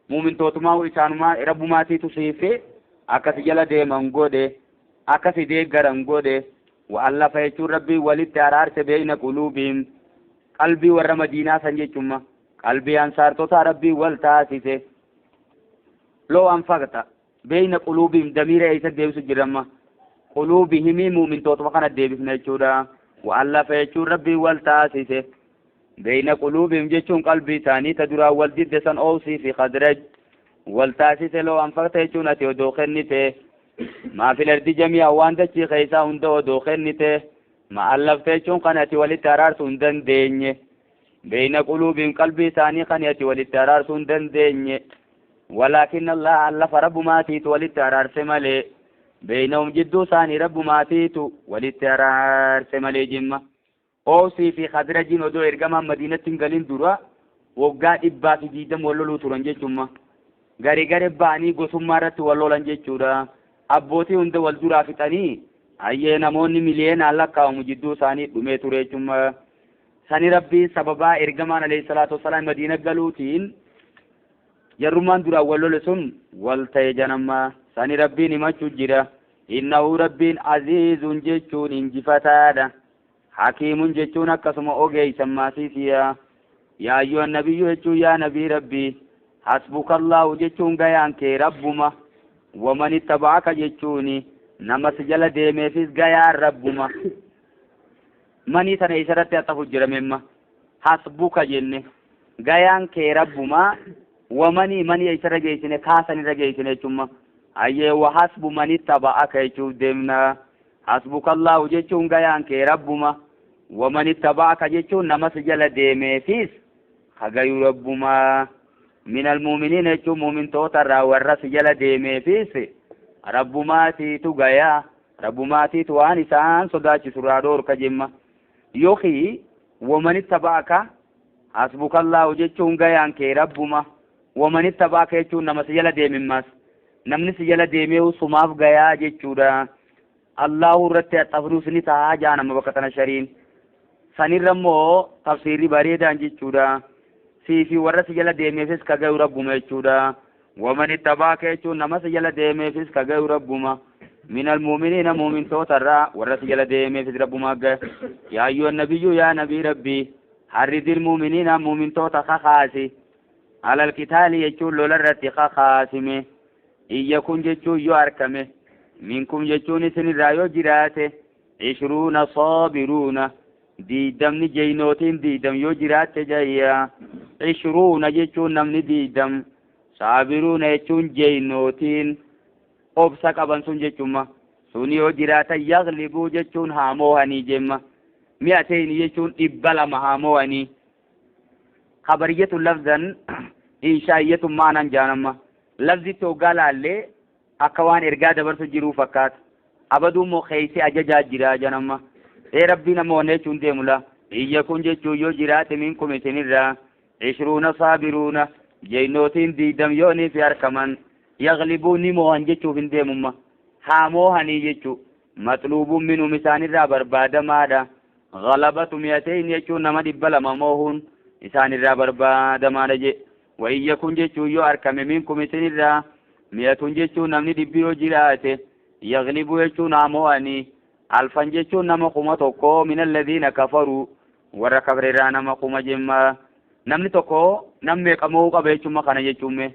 Mu'mintootumaa isaanumaa Rabbumaatiitu siife akkasi jala deeman godhe akkasi deeggaran godhe. Wa allafa jechuun Rabbiin walitti araarse beeyna quluubiin qalbii warra Madiinaa san jechumma. Qalbii ansaartotaa Rabbiin wal taasise. Loo anfaqta beeyna quluubiin damiira eessa deebisu jiramma. Quluubihimii mu'mintootuma kana deebifna jechuudha. Wa allafa jechuun Rabbiin wal taasise. Beeyna quluubihim jechuun qalbii isaanii ta duraan wal didde san Oosii fi Khazraj wal taasise. Loo anfaqta jechuun ati odoo kennite. Maa fil ardi jamii'an waan dachii keessaa hunda odoo kennite. Ma allafte jechuun kan ati walitti araarsuu hin dandeenye. Beeyna quluubihim qalbii isaanii kan ati walitti araarsuu hin dandeenye. Walaakin Allah allafa Rabbumaatiitu walitti araarse malee. Beeynahum jidduu isaanii Rabbumaatiitu walitti araarse malee jimma. Oosii fi Khazrajiin odoo ergamaan Madiinatti hin galin dura waggaa 120 wal loluu turan jechumma. Gari gare ba'anii gosummaa irratti wal lolan jechuudha. Abbootii hunda wal duraa fixanii hayyee namoonni miliyeenaan lakkaa'amu jidduu isaanii dhumee ture jechumma. Sani Rabbiin sababaa ergamaan alayhi salaatu wassalaam Madiina galuutiin Jarrummaan duraan wal lole sun wal ta'e janammaa sani Rabbiin himachuu jira. Innahu Rabbiin aziizun jechuun injifataadha. Hakiimun jechuun akkasuma ogeeysan maasiisiya. Yaa ayyuhan nabiyyu jechuun yaa nabii Rabbii hasbukallaahu jechuun gayaan kee Rabbuma. Waman ittaba'aka jechuuni nama si jala deemeefis gayaan Rabbuma. Manii tana isarratti haxafu jira memma. Hasbuka jenne gayaan kee Rabbuma wamanii manii isarra geessine kaasan irra geessine jechumma. Hayyee wa hasbu man ittaba'aka jechuuf deemna. Hasbukallaahu jechuun gayaan kee Rabbuma. Waman ittaba'aka jechuun nama si jala deemeefis hagayu Rabbuma. Minal muuminiin jechuun muumintoota irraa warra si jala deemeefis Rabbumaatiitu gayaa. Rabbumaatiitu waan isaan sodaachisu irraa dhoorka jemma. Yookiin waman ittaba'aka hasbukallaahu jechuun gayaan kee Rabbuma. Waman ittaba'aka jechuun nama si jala deemimmaas. Namni si jala deemee sumaaf gayaa jechuudha. Allahu irratti haxafnuus ni ta'a jaa nama bakka tana shariin. Sanirra immoo tafsiirri bareedaan jechuudha. Siifi warra si jala deemeefis ka gayu Rabbuma jechuudha. Waman ittaba'aka jechuun nama si jala deemeefis ka gayu Rabbuma. Minal muuminiina muumintoota irraa warra si jala deemeefis Rabbuma gaya. Yaa ayyuhan nabiyyu yaa nabii Rabbii harridil muuminiina muumintoota kakaasi. Alal qitaali jechuun lola irratti kakaasime. Iyya kun jechuun yoo argame. Minkum jechuun isinirraa yoo jiraate. 20 saabiruuna 20 jeynootiin 20 yoo jiraatte jayya. 20 jechuun namni 20 saabiruuna jechuun jeynootiin obsa qaban sun jechumma. Sun yoo jiraata yaglibuu jechuun haa moohanii jemma. 200 jechuun 200 haa moohanii. Khabariyatu lafzan inshaa'iyyatu maanan jaanamma. Lafzitti hoggaa laallee akka waan ergaa dabarsu jiruu fakkaata. Abaduu immoo keeysi ajajaa jira janamma. Ee Rabbii nama wanna jechuun deemu la. Iyya kun jechuun yoo jiraate minkum isinirraa 20 saabiruuna jeynootiin 20 yoonii fi arkaman yaglibuu ni moohan jechuuf hin deemumma. Haa moohanii jechuu. Maxluubuun minhum isaanirraa barbaadamaadha. Ghalabatu 200 jechuun nama 200 moohuun isaanirraa barbaadamaadha je. Wa iyya kun jechuun yoo arkame minkum isinirraa 100 jechuun namni 100 yoo jiraate yaglibuu jechuun haa moo'anii. 1000 jechuun nama 1000 min alladhiina kafaruu warra kafreerraa nama 1000 jemma. Namni tokko nam meeqa moo'uu qaba jechuun kana jechuun mee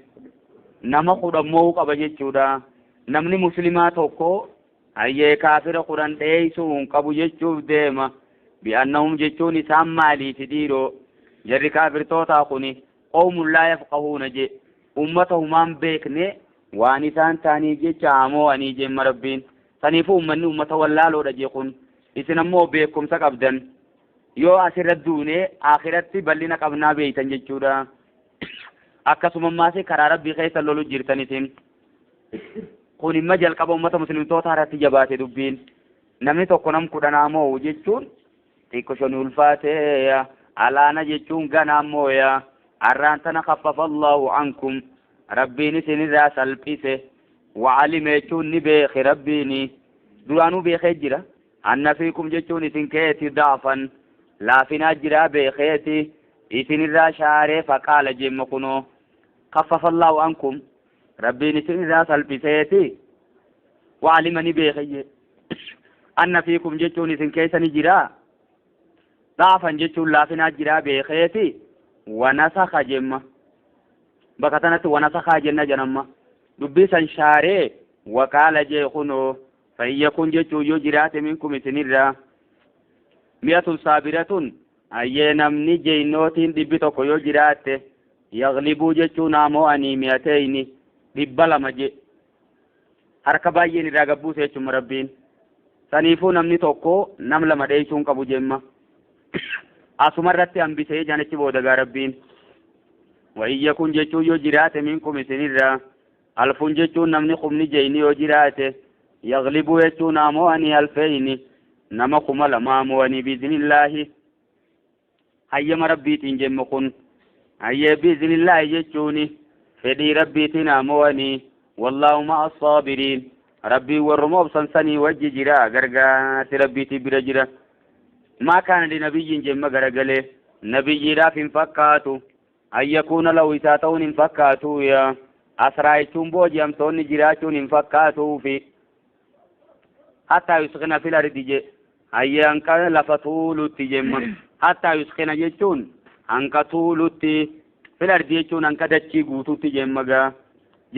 nama 10 moo'uu qaba jechuudha. Namni muslimaa tokko hayyee kaafira 10 dheeysuu hin qabu jechuuf deema. Bi'annahum jechuun isaan maaliifi dhiiroo jarri kaafirtootaa kuni qawmun laa yafqahuuna je ummata humaan beekne waan isaan ta'aniif jecha haa moo'anii jemma Rabbiin. Saniifuu ummanni ummata wallaaloodha je kun. Isin ammoo beekumsa qabdan. Yoo asirra duune akhiratti bal'ina qabnaa beeytan jechuudha. Akkasuma ammaas karaa Rabbii keessa lolu jirtan isin. Kun imma jalqaba ummata muslimtoota irratti jabaate dubbiin. Namni tokko nam 10 haa moo'u jechuun xiqqoo shani ulfaatee alaana jechuun ganaa mooya. Arraan tana khaffafa Allahu ankum Rabbiin isinirraa salphise. Wa'alime jechuun ni beeke Rabbiini. Duraanuu beekee jira. Anna fiikum jechuun isin keeti daafan laafinaa jiraa beekeeti isinirraa shaaree faqaala jemma kunoo khaffafa Allahu ankum Rabbiin isinirraa salphiseeti. Wa'alima ni beeke je. Anna fiikum jechuun isin keessa ni jiraa. Daafan jechuun laafinaa jiraa beekeeti. Wanasakha jemma. Bakka tanatti wanasakhaa jenna janamma. Dubbii san shaaree waqaala jee kunoo fayya kun jechuun yoo jiraate minkum isinirraa 100 saabiratun hayyee namni jeynootiin 100 yoo jiraatte yaglibuu jechuun haa moo'anii 200 200 je. Harka baay'een irraa gabbuuse jechuun Rabbiin. Saniifuu namni tokko nam 2 dheeysuu hin qabu jemma. Asuma irratti hambisee janichi booda gaa Rabbiin. Wa iyya kun jechuun yoo jiraate minkum isinirraa 1000 jechuun namni 10,000 jeyni yoo jiraate yaglibuu jechuun haa moo'anii 2000 nama 2000 haa moo'anii biiznillaahi. Hayyama Rabbiitiin jemmu kun. Hayyee biiznillaahi jechuuni fedhii Rabbiitiin haa moo'anii. Wallaahu ma'a saabiriin. Rabbiin warruma obsan sanii wajji jira gargaarsi Rabbiitii bira jira. Maa kaana linabiyyiin jemma garagalee nabiyyiidhaaf hin fakkaatu. An yakuuna lahu isaa ta'uun hin fakkaatu yaa asraa jechuun booji'amtoonni jiraachuun hin fakkaatuufi hattaa yusqina fil ardi je hayyee hanqa lafa tuulutti jemma hattaa yusqina jechuun hanqa tuulutti fil ardi jechuun hanqa dachii guututti jemma gaa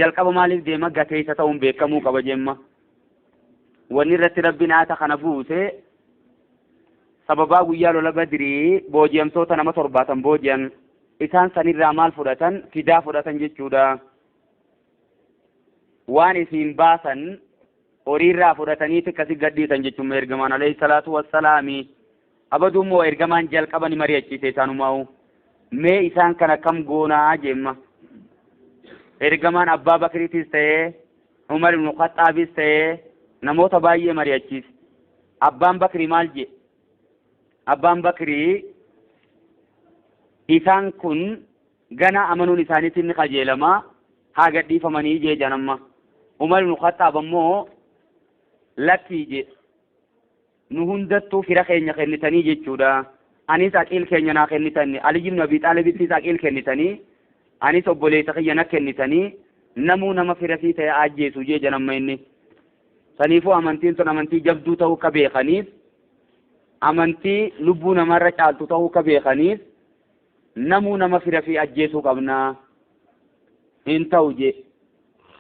jalqaba maaliif deema gateessa ta'uun beekamuu qaba jemma wanni irratti rabbiin aata kana buuse sababaa guyyaa lola badrii booji'amtoota nama torbaatan booji'an isaan sanirraa maal fudhatan fidaa fudhatan jechuudha waan isiin baasan horiirraa fudhataniiti akkasi gadhiisan jechuun ergamaan alayhi salaatu wassalaami abaduu immoo ergamaan jalqaba ni mari'achiise isaanumaa'u mee isaan kana kam goonaa jemma ergamaan abbaa bakriitis ta'ee Umar ibn Khaxaabis ta'ee namoota baay'ee mari'achiise abbaan bakrii maal jedhe abbaan bakrii isaan kun gana amanuun isaaniitiin ni qajeelama haa gadhiifamanii jee janamma Umar ibn Khaxaab ammoo lakkii jee nu hundattuu fira keenya kennitanii jechuudha anis aqiil keenya naa kennitanii Ali ibn Abi Xaalibittis aqiil kennitanii anis obboleessa kiyya na kennitanii namuu nama fira sii ta'e ajjeesu jee janamma inni saniifuu amantiin tun amantii jabduu ta'uu akka beekaniif amantii lubbuu namarra caaltu ta'uu akka beekaniif namuu nama fira fi ajjeesuu qabnaa hin ta'u jee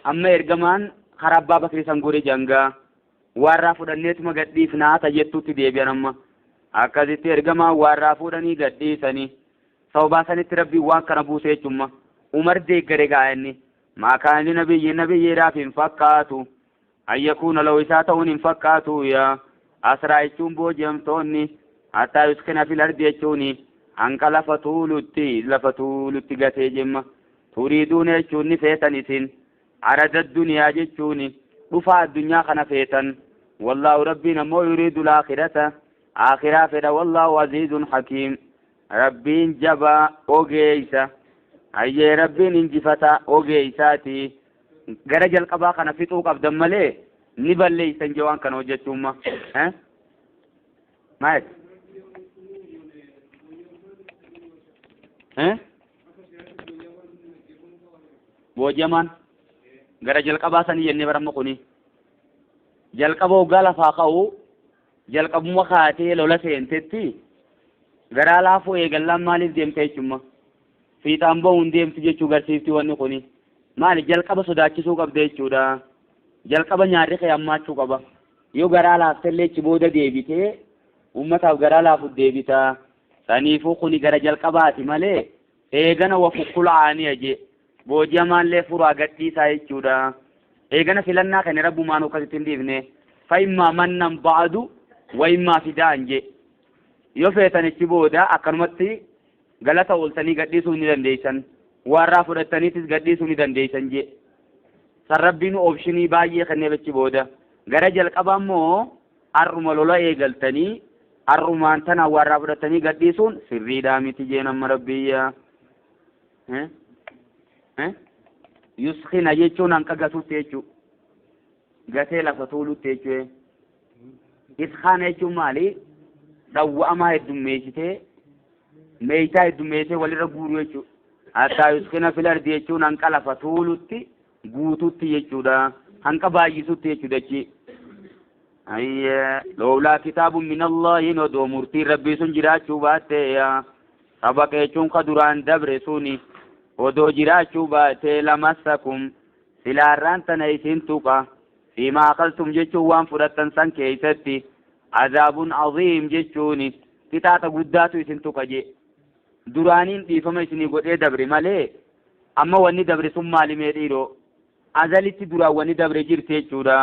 amma ergamaan karaa abbaa bakrii san godhe jangaa waarraa fudhanneetuma gadhiifnaa ta jettutti deebi'an amma akkasitti ergamaan waarraa fuudhanii gadhiisanii sababaa sanitti rabbiin waan kana buuse jechumma umar deeggare gaa inni maa kaana linabiyyi nabiyyiidhaaf hin fakkaatu an yakuuna lahu isaa ta'uun hin fakkaatu yaa asraa jechuun booji'amtoonni hattaa yuskina fil ardi jechuuni hanqa lafa tuulutti lafa tuulutti gatee jemma turiiduuna jechuun ni feetan isin arada duniyaa jechuuni dhufaa addunyaa kana feetan wallaahu rabbiin ammoo yuriidu laakhirata aakhiraa fedha wallaahu aziizun hakiim rabbiin jabaa ogeeysa hayyee rabbiin injifata ogeeysaati gara jalqabaa kana fixuu qabdan malee ni balleeysan jee waan kana hojjechuumma maal booji'amaan gara jalqabaa sanii jennee baramma kuni jalqaba hoggaa lafaa ka'u jalqabuma kaatee lola seentetti garaa laafuu eegallaan maaliif deemte jechumma fiixaan bahuun deemtu jechuu garsiifti wanni kuni maali jalqaba sodaachisuu qabda jechuudha jalqaba nyaarri kee hammaachuu qaba yoo garaa laaftellee achi booda deebitee ummataaf garaa laafu deebita saniifuu kuni gara jalqabaati malee eegana wa fukkulaaniya jee booji'amaallee furaa gadhiisaa jechuudha eegana filannaa kana rabbumaan akkasitti hin dhiifne fa immaa mannan ba'adu wa immaa fidaan jee yoo feetan achi booda akkanumatti galata ooltanii gadhiisuu ni dandeessan warraa fudhataniitis gadhiisuu ni dandeessan jee san rabbiin option baay'ee kenneef achi booda gara jalqabaa immoo har'uma lola eegaltanii har'umaan tana warraa fudhatanii gadhiisuun sirriidhaa miti jeen amma rabbiyya yuskina jechuun hanqa gatutti jechuu gatee lafa tuulutti jechuu iskaana jechuun maali dhawwa'amaa heddummeessitee meeytaa heddummeessitee walirra guuru jechuu hattaa yuskina fil ardi jechuun hanqa lafa tuulutti guututti jechuudha hanqa baay'isutti jechuudha achi ayyee lowlaa kitaabun min allahin odoo murtiin rabbii sun jiraachuu baatte sabaqa jechuun ka duraan dabre suni odoo jiraachuu baate lamassakum silaarraan tana isin tuqa fiimaa akaltum jechuun waan fudhattan san keeysatti azaabun aziim jechuuni qixaaxa guddaatu isin tuqa je duraaniin dhiifama isinii godhee dabre malee amma wanni dabre sun maalimee dhiiroo azalitti duraan wanni dabre jirti jechuudha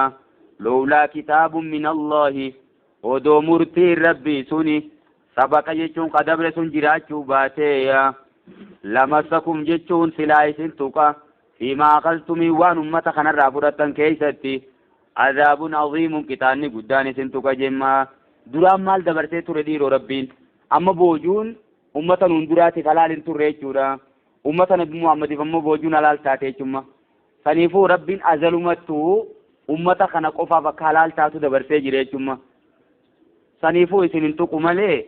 lowlaa kitaabun min allahi odoo murtiin rabbii suni sabaqa jechuun ka dabre sun jiraachuu baatee lamassakum jechuun silaa isin tuqa fiimaa akaltumii waan ummata kanarraa fudhattan keeysatti azaabun aziimun qixaanni guddaan isin tuqa jemma duraan maal dabarsee ture dhiiroo rabbiin amma boojuun ummata nuun duraatiif halaal hin turre jechuudha ummata nabi muhammadiif ammoo boojuun halaal taate jechumma saniifuu rabbiin azalumattuu ummata kana qofaaf akka halaal taatu dabarsee jira jechumma saniifuu isin hin tuqu malee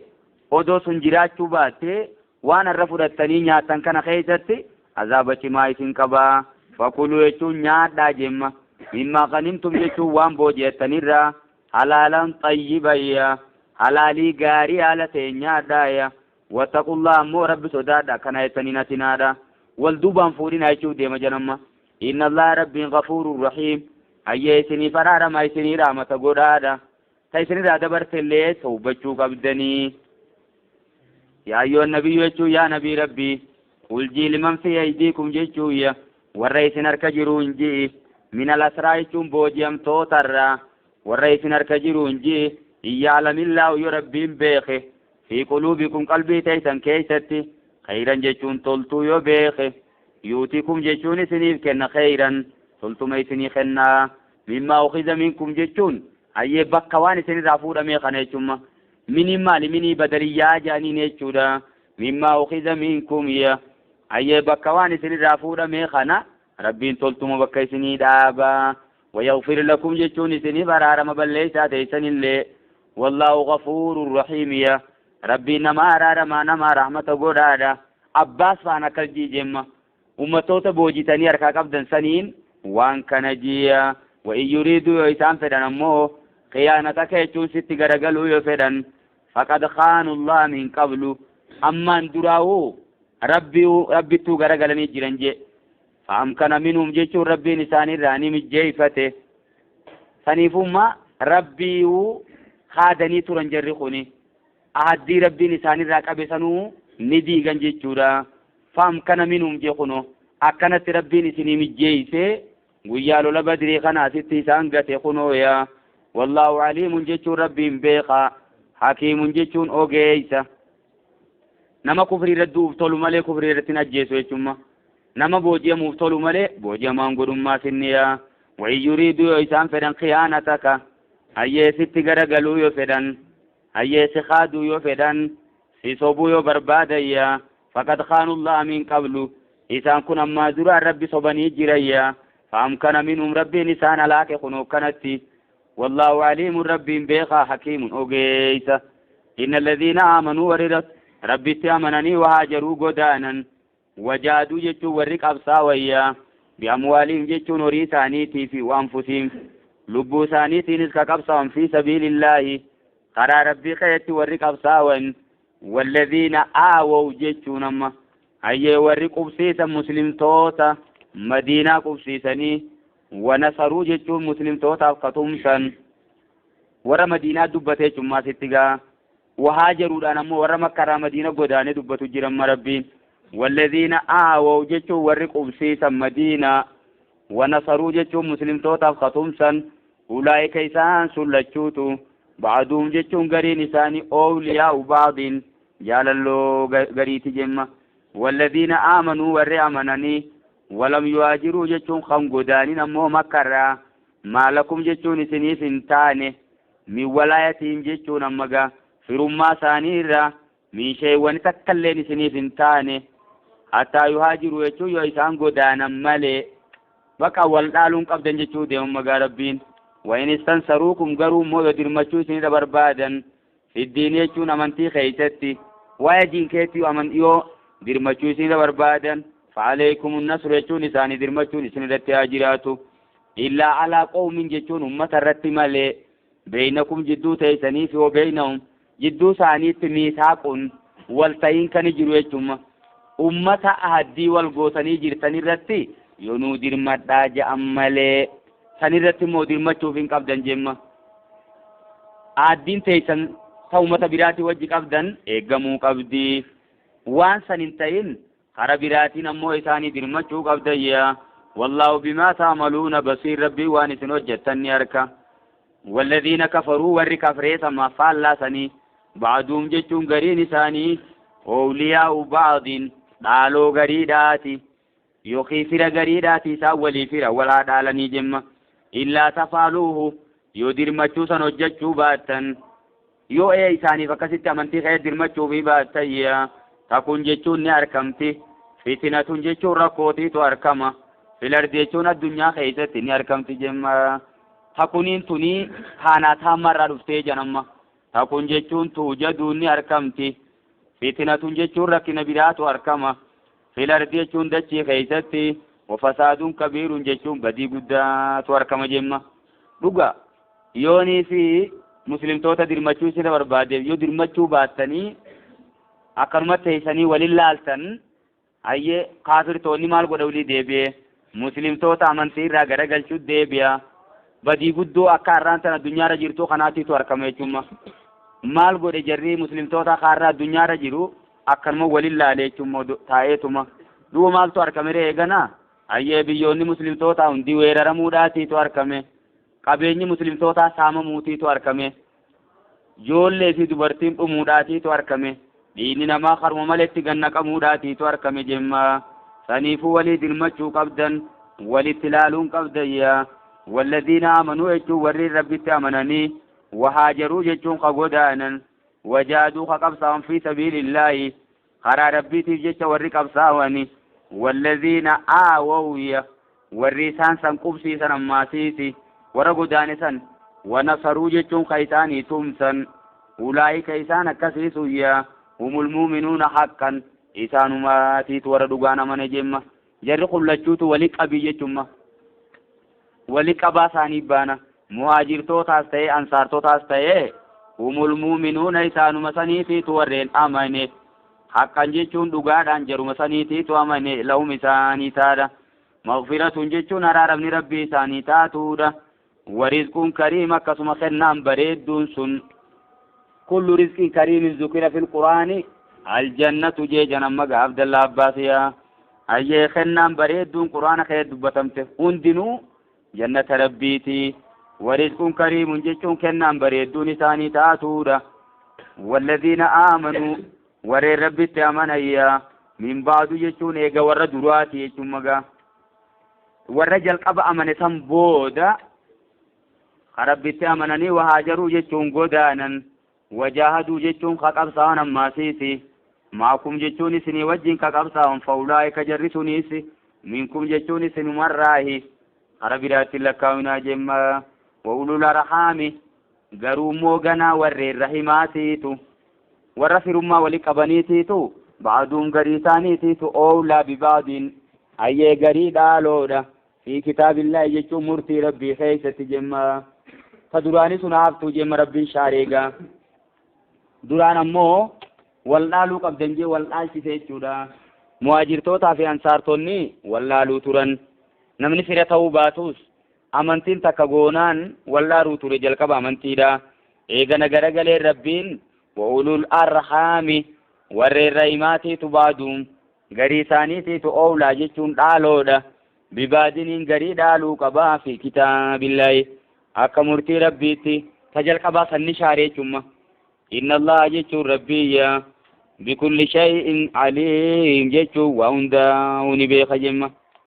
odoo sun jiraachuu baatte Waan irra fudhattanii nyaattan kana keessatti azaaba cimaa isin qabaa. Fakuluu jechuun nyaadhaa jemma. Mimmaa ghanimtum jechuun waan booji'attanirraa halaalan xayyibayya. Halaalii gaarii haala ta'e nyaadhaaya. Wattaqullaa ammoo rabbi sodaadha kana jettanii natinaadha. Wal duubaan fuudhinaa jechuuf deema jedhamma. Inna allaha rabbiin ghafuurun rahiim. Hayyee isiniif araarama isinii rahmata godhaadha. Ta isinirraa dabartellee tawbachuu qabdanii. Yaa ayyuhan nabiyyu jechuun yaa nabii rabbii. Qul jii liman fi aydiikum jechuun ya warra isin harka jiruun ji'i. Min al-asraa jechuun booji'amtootarraa warra isin harka jiruun ji'i. In ya'lamillaahu yoo rabbiin beeke fi quluubikum qalbii teessan keessatti khayran jechuun toltuu yoo beeke yuutikum jechuun isiniif kenna khayran toltuma isinii kennaa. Mimmaa ukhiza minkum jechuun hayyee bakka waan isinirraa fuudhamee kana jechuun minii maali minii badaliyyaa jedhaniin jechuudha. Mimmaa ukhiza minkum ya hayyee bakka waan isinirraa fuudhamee kana rabbiin toltuma bakka isinii dhaaba. Wayaghfir lakum jechuun isiniif araarama balleessaa teessanillee. Wallaahu ghafuurun rahiim ya rabbiin nama araaramaa nama rahmata godhaadha. Abbaas faan akkas jii jemma. Uummattoota boojitanii harkaa qabdan saniin waan kana jiya. Wa in yuriiduu yoo isaan fedhan ammoo khiyaanataka jechuun sitti garagaluu yoo fedhan faqad khaanu Allah min qablu ammaan duraawuu rabbittuu garagalanii jiran jee. Fa'amkana minhum jechuun rabbiin isaanirraa ni mijjeeffate. Saniifummaa rabbiiwuu haadanii turan jarri kuni. Ahaddii rabbiin isaanirraa qabe sanuu ni diigan jechuudha. Fa'amkana minhum jee kuno akkanatti rabbiin isinii mijjeessee guyyaa lola badrii kana asitti isaan gate kunoo yaa. Wallaahu aliimun jechuun rabbiin beekaa. Hakiimun jechuun ogeessa. Nama kufrii irratti du'uuf tolu malee kufrii irratti hin ajjeesu jechuudha. Nama booji'amuuf tolu malee booji'amaan godhummaa sinniyaa. Wa in yuriiduu yoo isaan fedhan khiyaanataka hayyee sitti garagaluu yoo fedhan hayyee si kaaduu yoo fedhan si sobuu yoo barbaadayya faqad khaanullaha min qablu isaan kun ammaa duraan rabbi sobanii jirayya. Fa'amkana minhum rabbiin isaan halaake kunoo kanatti. Wallaahu aliimun rabbiin beekaa hakiimun ogeessa. Inna alladhiina aamanuu warri rabbitti amananii wahaajaruu godaanan wajaaduu jechuun warri qabsaawayyaa bi'amwaalihim jechuun horii isaaniitii fi waanfusiin lubbuu isaaniitiinis ka qabsaawan fi sabiilillaahi karaa rabbii keessatti warri qabsaawan walladhiina aawaw jechuun amma hayyee warri qubsiisan muslimtoota madiinaa qubsiisanii wanasaruu jechuun muslimtootaaf katumsan warra madiinaa dubbatee jechuun sitti gaa wahaajaruudhaan ammoo warra makkaraa madiina godaanee dubbatu jiran rabbiin. Walladhiina aawaw jechuun warri qubsiisan madiinaa wanasaruu jechuun muslimtootaaf katumsan ulaa'ika isaan sun lachuutu ba'aduhum jechuun gariin isaanii oowliyaa'u ba'diin jaalalloo gariiti jemma. Walladhiina aamanuu warri amananii walam yuhaajiruu jechuun kan godaanin ammoo makkarraa maalakum jechuun isiniif hin taane min walaayatiin jechuun amma gaa firummaa isaanii irraa min sheewwani takkalleen isiniif hin taane hattaa yuhaajiru jechuun yoo isaan godaanan malee baqa wal dhaaluun qabdan jechuu deemu magaa rabbiin. Wa in istansaruukum garuu immoo yoo dirmachuu isinirra barbaadan fiddiin jechuun amantii keessatti waa'ee diin keetti yoo dirmachuu isinirra barbaadan fa'aleeykum nasru jechuun isaanii dirmachuun isinirratti haa jiraatu. Illaa alaa qawmin jechuun ummata irratti malee beeynakum jidduu teessanii fi beeynahum jidduu isaaniitti miisaaqun wal ta'iin kan jiru jechuun ummata ahaddii wal gootanii jirtan irratti yoo nuu dirmadhaa je'an malee san irratti immoo dirmachuuf hin qabdan jemma. Ahaddiin teessan ta ummata biraatii wajji qabdan eeggamuu qabdi. Waan san hin ta'in kara biraatiin ammoo isaanii dirmachuu qabdayya. Wallaahu bimaa ta'maluuna basiir rabbii waan isin hojjettan ni arka. Walladhiina kafaruu warri kafree sama faallaa sanii ba'aduum jechuun gariin isaanii oowliyaa'u ba'diin dhaaloo gariidhaati yookiin fira gariidhaati isaan walii fira walaa dhaalanii jemma. Illaa tafaaluuhu yoo dirmachuu san hojjechuu baattan yoo ee isaaniif akkasitti amantii ka'ee dirmachuufii baattan yaa takun jechuun ni argamti. Fitinatun jechuun rakkootiitu argama. Filardi jechuun addunyaa keessatti ni argamti jemma. Takuniin tunii kaanaa taammarraa dhuftee janamma. Takun jechuun tuujaduun ni argamti. Fitnatun jechuun rakkina biraatu arkama. Fil ardi jechuun dachii keeysatti, wa fasaadun kabiirun jechuun badii guddaatu arkama jemma. Dhuga yoonii fi muslimtoota dirmachuu isin barbaadeef yoo dirmachuu baattanii akkanumatti teeysanii walin laaltan, hayyee, kaafirtoonni maal godha? Walii deebi'e muslimtoota amantii irraa garagalchuu deebi'a. Badii guddoo akka har'aan tan addunyaarra jirtu kanaatiitu argama jechuudha. Maal godhe jarri muslimtoota kaarraa addunyaarra jiru? Akkanuma walin laale jechuudha taa'eetuma. Duuba maaltu argame ree eegana? Hayyee, biyyoonni muslimtoota hundi weeraramuudhaatiitu argame. Qabeenyi muslimtootaa saamamuutiitu argame. Ijoollee fi dubartiin dhumuudhaatiitu argame. Dhiigni namaa karuma maletti gannaqamuudhaatiitu argame jemma. Saniifuu walii dirmachuu qabdan, walitti ilaaluun qabdayya. Walladiina amanuu jechuun warri Rabbitti amananii, wahaajaruu jechuun ka godaanan, wajaaduu ka qabsaa'an, fi sabiilillaahi karaa Rabbiitiif jecha warri qabsaa'ani, walladiina aawawya warri isaan san qubsiisan ammaasiisi warra godaane san, wanasaruu jechuun ka isaanii tumsan, ulaa'ika isaan akkasiisuyya, humul muuminuuna haqqan isaanumaatiitu warra dhugaan amane jemma. Jarri kullachuutu wali qabii jechumma, wali qabaa isaanii baana. Muhaajirtootaas ta'ee ansaartotaas ta'ee, humul muuminuuna isaanuma saniitiitu warreen amane, haqqan jechuun dhugaadhaan jaruma saniitiitu amane. Lahum isaanii taadha, maghfiratun jechuun araaramni Rabbii isaanii taatuudha, warizquun kariim akkasuma kennaan bareedduun sun. Kullu rizqin kariimin zukira fil Qur'aani aljannatu jee janamma gaa Abdallah Abbaasiyaa. Hayyee, kennaan bareedduun Qur'aana kee dubbatamte hundinuu jannata Rabbiiti. Warizquun kariimun jechuun kennaan bareedduun isaanii taatuudha. Walladiina aamanuu warreen Rabbitti amanayya, min baadu jechuun eega warra duraati jechuun magaa warra jalqaba amane san booda ka Rabbitti amananii, wahaajaruu jechuun godaanan, wajaahaduu jechuun ka qabsaa'an ammaasiisi, maakum jechuun isinii wajjin ka qabsaa'an, faulaa'ika jarri suniis, minkum jechuun isinumarraahi kara biraatti lakkaa'inaa jemma. Wa ulul arhaami garuu immoo ganaa warreen rahimaatiitu, warra firummaa wali qabaniitiitu, ba'duun garii isaaniitiitu, oolaa bibaadiin hayyee garii dhaaloodha, fi kitaabillaahi jechuun murtii Rabbii keessatti jemma. Ta duraanii sun haftuu jemma. Rabbiin shaareegaa duraan ammoo wal dhaaluu qabdan jee wal dhaalchise jechuudha. Muhaajirtootaa fi ansaartonni wal dhaaluu turan. Namni fira ta'uu baatus amantiin takka goonaan wal dhaaluu ture. Jalqaba amantiidha. Eegana garagaleen Rabbiin wa ulul arhaami warreen rahimaatiitu, baaduun garii isaaniitiitu, oolaa jechuun dhaaloodha, bibaadiniin garii dhaaluu qabaa, fi kitaabillaahi akka murtii Rabbiitti. Ta jalqabaa sanni shaaree jechuun. Inna Allaha jechuun Rabbiyya, bikulli shay'in aliim jechuun waa hundaa ni beeka jemma.